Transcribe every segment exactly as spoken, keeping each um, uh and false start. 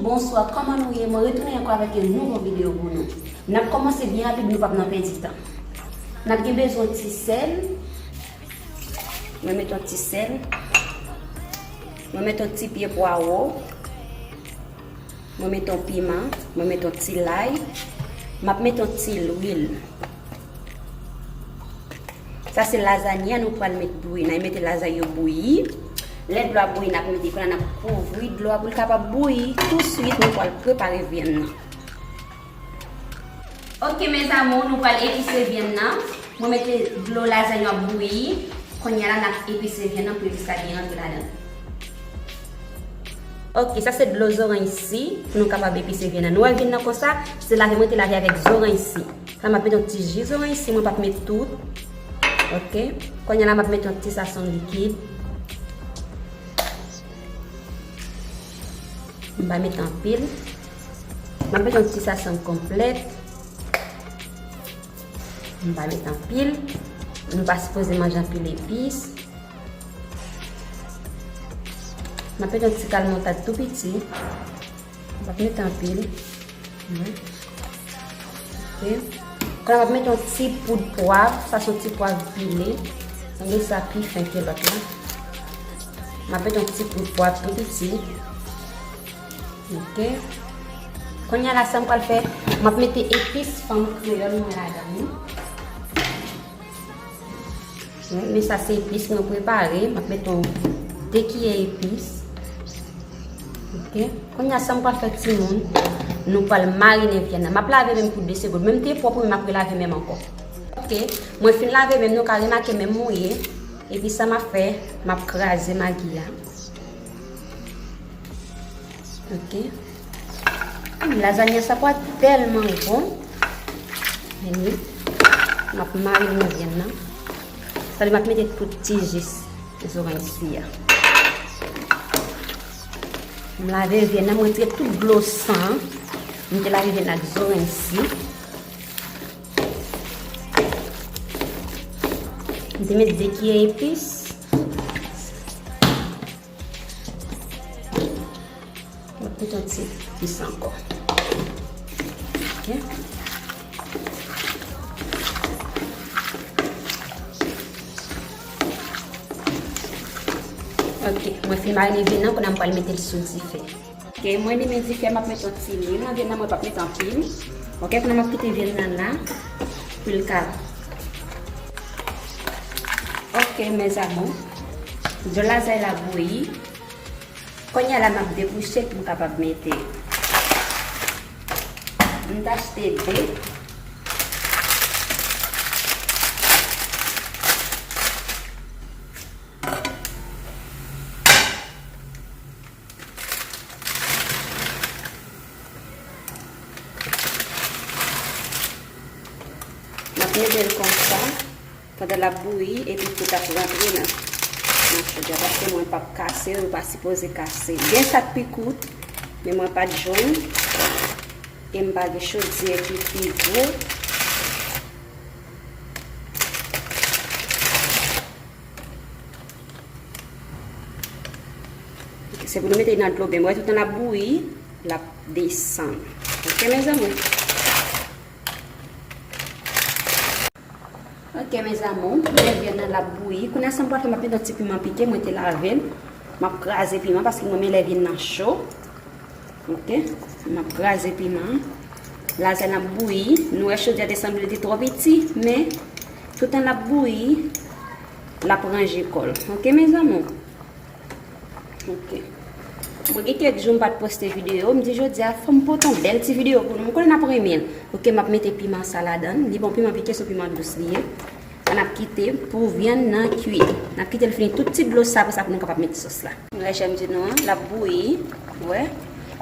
Bonswa, kòman nou ye? Mwen retounen ankò avèk yon nouvo videyo pou nou. N ap kòmanse byen rapid, nou p ap nan pèdi tan. N ap gen bezwen ti sèl. Mwen met yon ti sèl. Mwen met yon ti pye pwawo. Mwen met yon piman. Mwen met yon ti lay. M ap met yon ti lwil. Sa se lazany an nou pral met bouyi. N a mete lazany yo bouyi. Lè dlo a bouyi, n ap mete, kounye a n ap kouvri dlo a pou l kapab bouyi. Touswit, nou pral prepare vyann nan. Ok, mes amours, nou pral epise vyann nan. Mwen mete dlo lazany yo ap bouyi. Kounye a la, n ap epise vyann nan pou epis la byen rantre ladan. Ok, sa se dlo zoranj si, pou nou kapab epise vyann nan. Nou wè vyann nan konsa, se lave mwen te lave avèk zoranj si. La, m ap met yon ti ji zoranj si, mwen p ap met tout. Ok. Kounye a la, m ap met yon ti sason likid. M pa met anpil. M ap met yon ti sason konplèt. M pa met anpil. Nou pa sipoze manje anpil epis. M ap met yon ti kal moutad tou piti. M p ap met anpil. Wi. Ok. Kounye a m ap met yon ti poud pwav. Sa se yon ti pwav pile. Tande sa pi fen ke lòt la. M ap met yon ti poud pwav tou piti. Ok. Kounye a la, sa m pral fè, m ap mete epis fanm kreyòl mwen ladan li. Men sa se epis mwen prepare. M ap mete yon de kiyè epis. Ok. Kounye a sa m pral fè timoun, nou pral marinen vyann nan. M ap lave men m pou de segonn. Men m te pwòp wi, m ap relave men m ankò. Ok. Mwen fin lave men m, nou ka remake men m mouye. Epi sa m ap fè, m ap kraze magi a. Ok. Lazanya sa pral tèlman bon. Men wi, m ap marine vyann nan. Sa vle m ap mete tout ti jis zoranj si a. M lave vyann nan, m retire tout dlo san an. M te lave vyann ak zoranj si. M te met de kiyè epis. Mwen met yon ti plis ankò. Ok. Ok, mwen fin marine vyann nan, kounye a m pral mete l sou dife. Ok, mwen limen dife, m ap met yon ti lwil nan vyann nan, mwen p ap met anpil. Ok, kounye a m ap kite vyann nan la pou l ka. Ok, mes amours, dlo lazay la bouyi. Kounye a la, m ap debouche pou m kapab mete. M t achte de. M ap mete l konsa. Pandan l ap bouyi, epi kout ap rantre nan, nan chodyè, paske mwen p ap kase, yo pa sipoze kase. Gen sa k pi kout, men mwen pa t jwenn, e m pa gen chodyè ki pi gwo. Se pou nou mete nan dlo ben. Mwen, toutan l ap bouyi, l ap desann. Ok, mes amours? Ok, mes amours, lè vyann nan l ap bouyi. Kounye a, sa m pral fè, m ap met yon ti piman pike, mwen te lave l. M ap kraze piman paske mwen renmen lè vyann nan cho. Ok, m ap kraze piman. Lazany ap bouyi. Nou wè chodyè te sanble li te twò piti, men toutan l ap bouyi, l ap ranje kò l. Ok, mes amours? Ok. Mwen gen kèk jou m pa t poste videyo, m di jodi a fò m pote yon bèl ti videyo pou nou. M konnen n ap renmen l. Ok, m ap mete piman sa ladan l. Li bon, piman pike, se yon piman dous li ye. Ann ap kite pou vyann nan kuit. N ap kite l fini tout ti dlo sa, apre sa pou nou kapab mete sòs la. Nou wè jèm di nou an, l ap bouyi. Wè.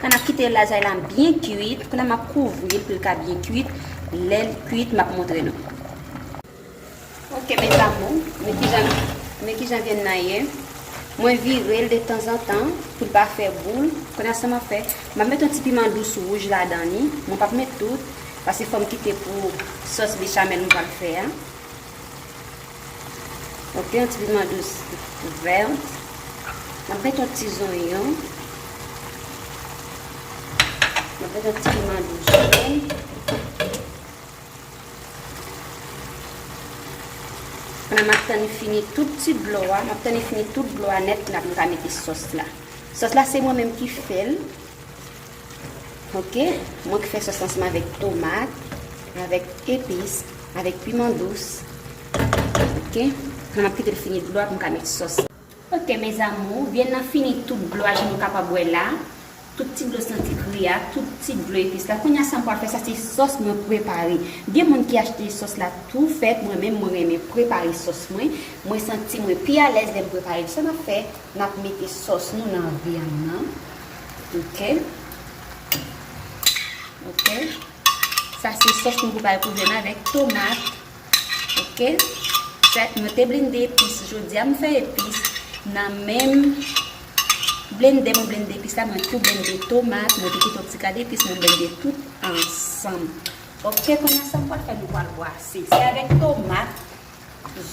Ann ap kite lazany lan byen kuit. Kounye a m ap kouvri l pou l ka byen kuit. Lè l kuit, m ap montre nou. Ok, mes amours, men kijan, men kijan vyann nan ye. Mwen vire l detanzantan pou l pa fè boul. Kounye a sa m ap fè, m ap met yon ti piman dous wouj ladan li. Mwen p ap met tout, paske fò m kite pou sòs bechamel m pral fè a. Ok, yon ti piman dous vè. M ap met yon ti zonyon. Yon ti piman dous jòn. Pandan m ap tann fini tout ti dlo a, m ap tann fini tout dlo a nèt, n ap, m ka mete sòs la. Sòs la se mwen menm ki fè l. Ok, mwen ki fè sòs la ansanm avèk tomat, avèk epis, avèk piman dous. Ok, pandan m ap kite l fini dlo a pou m ka mete sòs. Ok, mes amours, vyann nan fini tout dlo a, jan nou kapab wè la. Tout ti dlo santi kri a, tout ti dlo epis la. Kounye a sa m pral fè, sa se sòs mwen prepare. Gen moun ki achte sòs la tou fèt, mwen menm mwen renmen prepare sòs mwen. Mwen santi mwen pi alèz lè m prepare l. Sa n ap fè, n ap mete sòs nou nan vyann nan. Ok. Ok. Sa se sòs nou prepare pou vyann avèk tomat. Ok. Fèt mwen te blende epis. Jodi a m fè epis nan menm blendè mwen blende epis la, mwen tou blende tomat, mwen te kite yon ti kad epis, mwen blende tout ansanm. Ok, kounye a sa m pral fè, nou pral bwase. Se avèk tomat,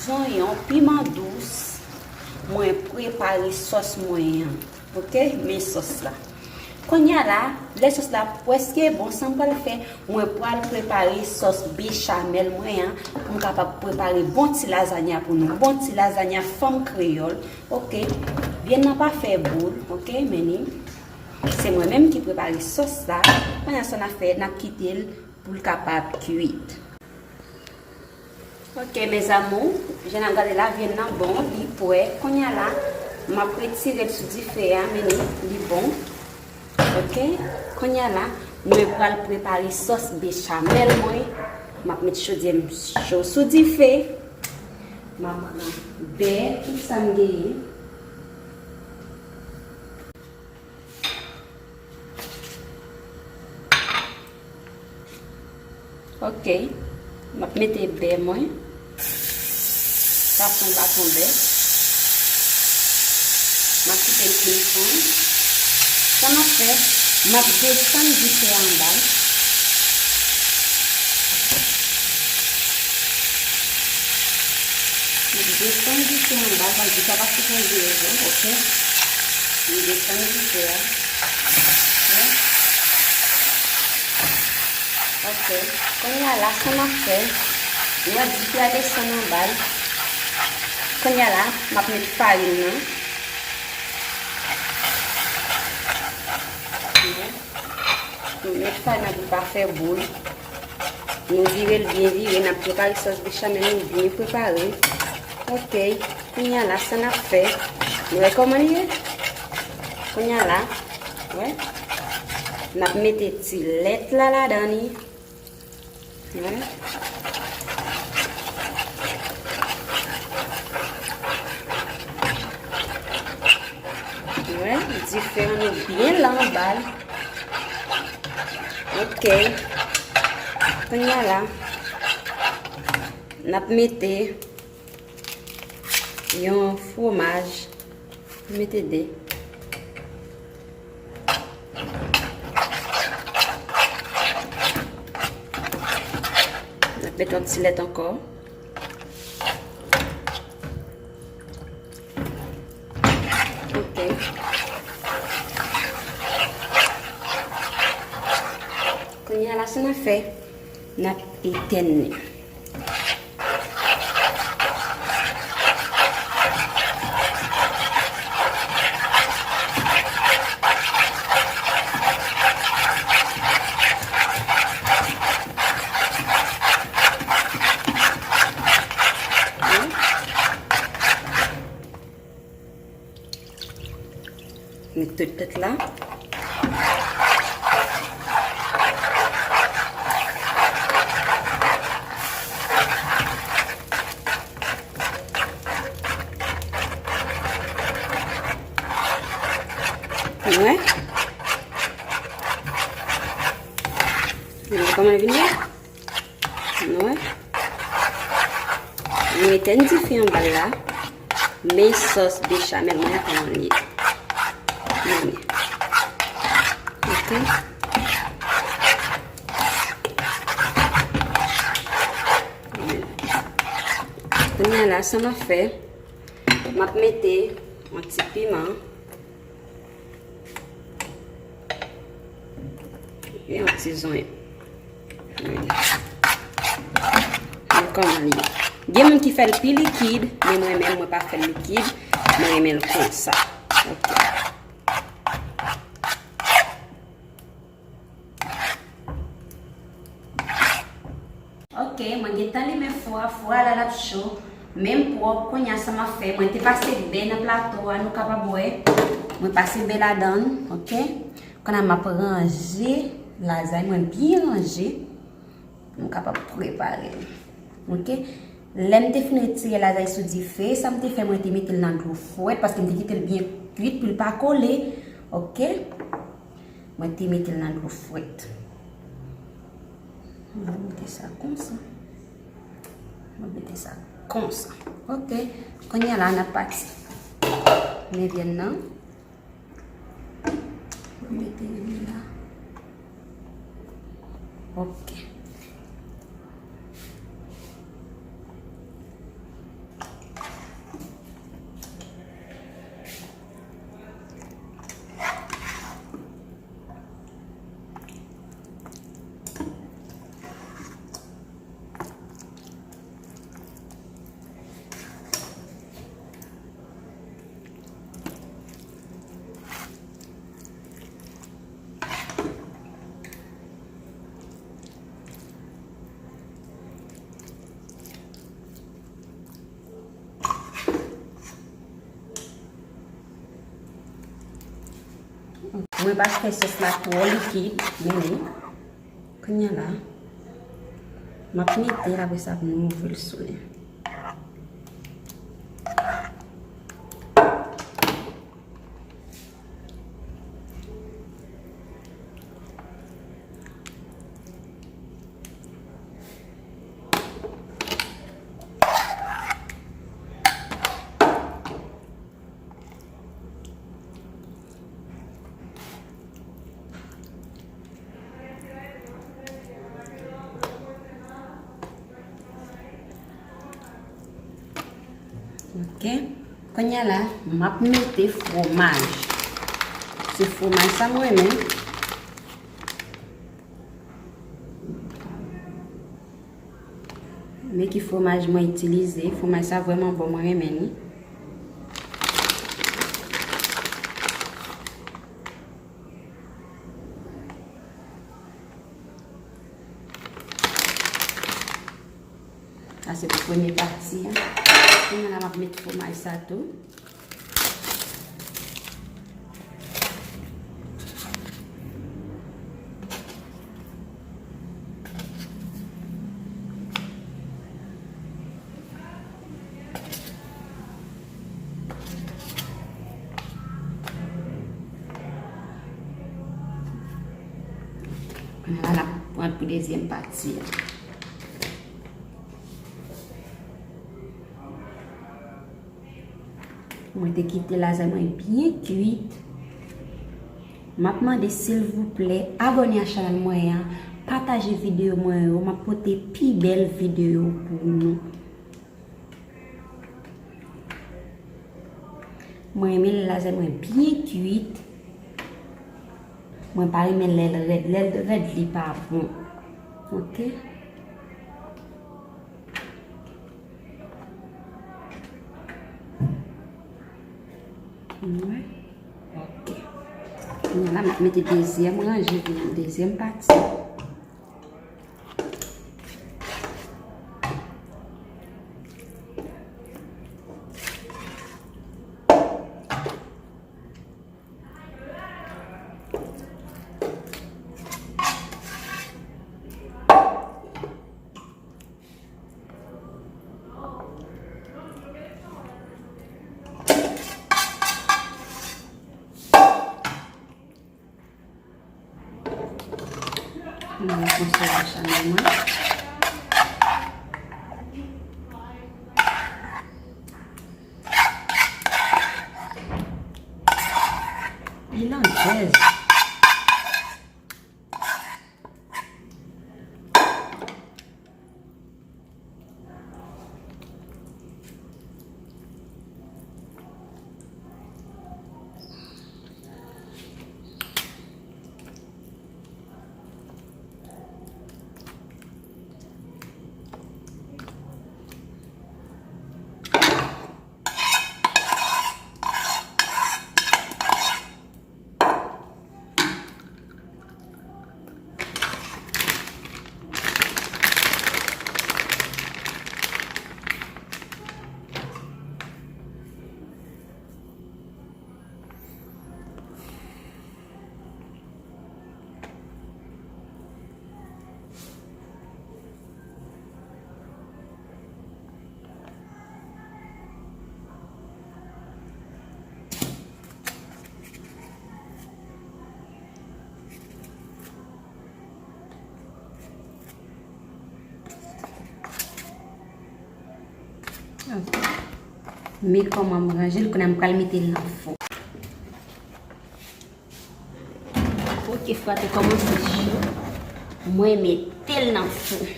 zonyon, piman dous, mwen prepare sòs mwen an. Ok, men sòs la. Kounye a la, lè sòs la prèske bon, sa m pral fè, mwen pral prepare sòs bechamèl mwen an, pou m kapab prepare bon ti lazanya pou nou. Bon ti lazanya fanm kreyòl. Ok, vyann nan pa fè boul, ok, men ni. Se mwen menm ki prepare sòs la. Kounye a sa n ap fè, n ap kite l pou l kapab kuit. Ok, mes amours, jan n ap gade la, vyann nan bon, li prè. Kounye a la, m ap retire l sou dife a, men ni, li bon. Ok, kounye a la, mwen pral prepare sòs bechamèl mwen. M ap met chodyè m cho sou dife. M ap pran bè, tout sa m genyen. Ok. M ap mete bè mwen. Sa se yon baton bè. M ap kite l fin fonn. Sa m ap fè, m ap desann dife a anba. M ap desann dife a anba, paske dife a pa sipoze vo, ok? M desann dife a. Ok. Ok. Kounye a la, sa m ap fè, m ap di pou l desann anba l. Kounye a la, m ap met farin nan. M met farin nan pou l pa fè boul. Nou vire l byen vire, n ap prepare sòs bechamel nou byen prepare. Ok. Kounye a la, sa n ap fè? Nou wè kòman li ye? Kounye a la, wè. N ap mete ti lèt la ladan li. Wè. Wè, dife an nou byen la anba l. Ok. Kounye a la, n ap mete yon fwomaj. Mete de. N ap mete yon ti lèt ankò. Ok. Kounye a la, sa n ap fè, n ap etèn li. Met tout tèt la. Wè. Wè kòman l vin la? Nou wè. Nou etèn dife anba l la. Men sòs bechamel mwen an kòman l ye. Men li. Ok. Kounye a la, sa m ap fè, m ap mete yon ti piman. Yon ti zonyon. Men kòman li ye. Gen moun ki fè l pi likid, men mwen menm, mwen pa fè l likid. Mwen renmen l konsa. Ok. Ok, mwen gentan limen fou a, fou a la l ap cho. Men m pwòp, kounye a sa m ap fè, mwen te pase bè nan plato a, nou kapab wè. Mwen pase bè ladan l, ok. Kounye a m ap ranje lazay mwen byen ranje. Pou m kapab prepare l. Ok. Lè m te fin retire lazay sou dife, sa m te fè, mwen te mete l nan dlo frèt, paske m te kite l byen kwit pou l pa kole. Ok. Mwen te mete l nan dlo frèt. Mwen mete sa konsa. Mwen mete sa konsa. Ok. Kounye a la, n ap pati. Men vyann nan. Mwen mete li la. Ok. Mwen pa fè sòs la twò likid, men li. Kounye a la, m ap mete l, apre sa pou m ouvri l sou li. Ok. Kounye a la, m ap mete fwomaj. Se fwomaj sa mwen renmen. Men ki fwomaj mwen itilize. Fwomaj sa vrèman bon, mwen renmen li. Sa se pou premye pati a. Kounye a la, m ap met fwomaj sa tou. Kounye a la, n ap pran pou dezyèm pati a. Mwen te kite lazay mwen byen kwit. M ap mande silvouplè abòne a chanèl mwen an, pataje videyo mwen yo, m ap pote pi bèl videyo pou nou. Mwen renmen lè lazay mwen byen kwit. Mwen pa renmen lè l rèd. Lè l rèd, li pa bon. Ok. Wè. Ok. Kounye a la, m ap mete dezyèm ranje, dezyèm pati. Mwen konserve chanèl mwen. Li landjèz. Men kòman m ranje l, kounye a m pral mete l nan fou. Ok, fwa te kòmanse cho. Mwen mete l nan fou.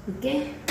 Ok?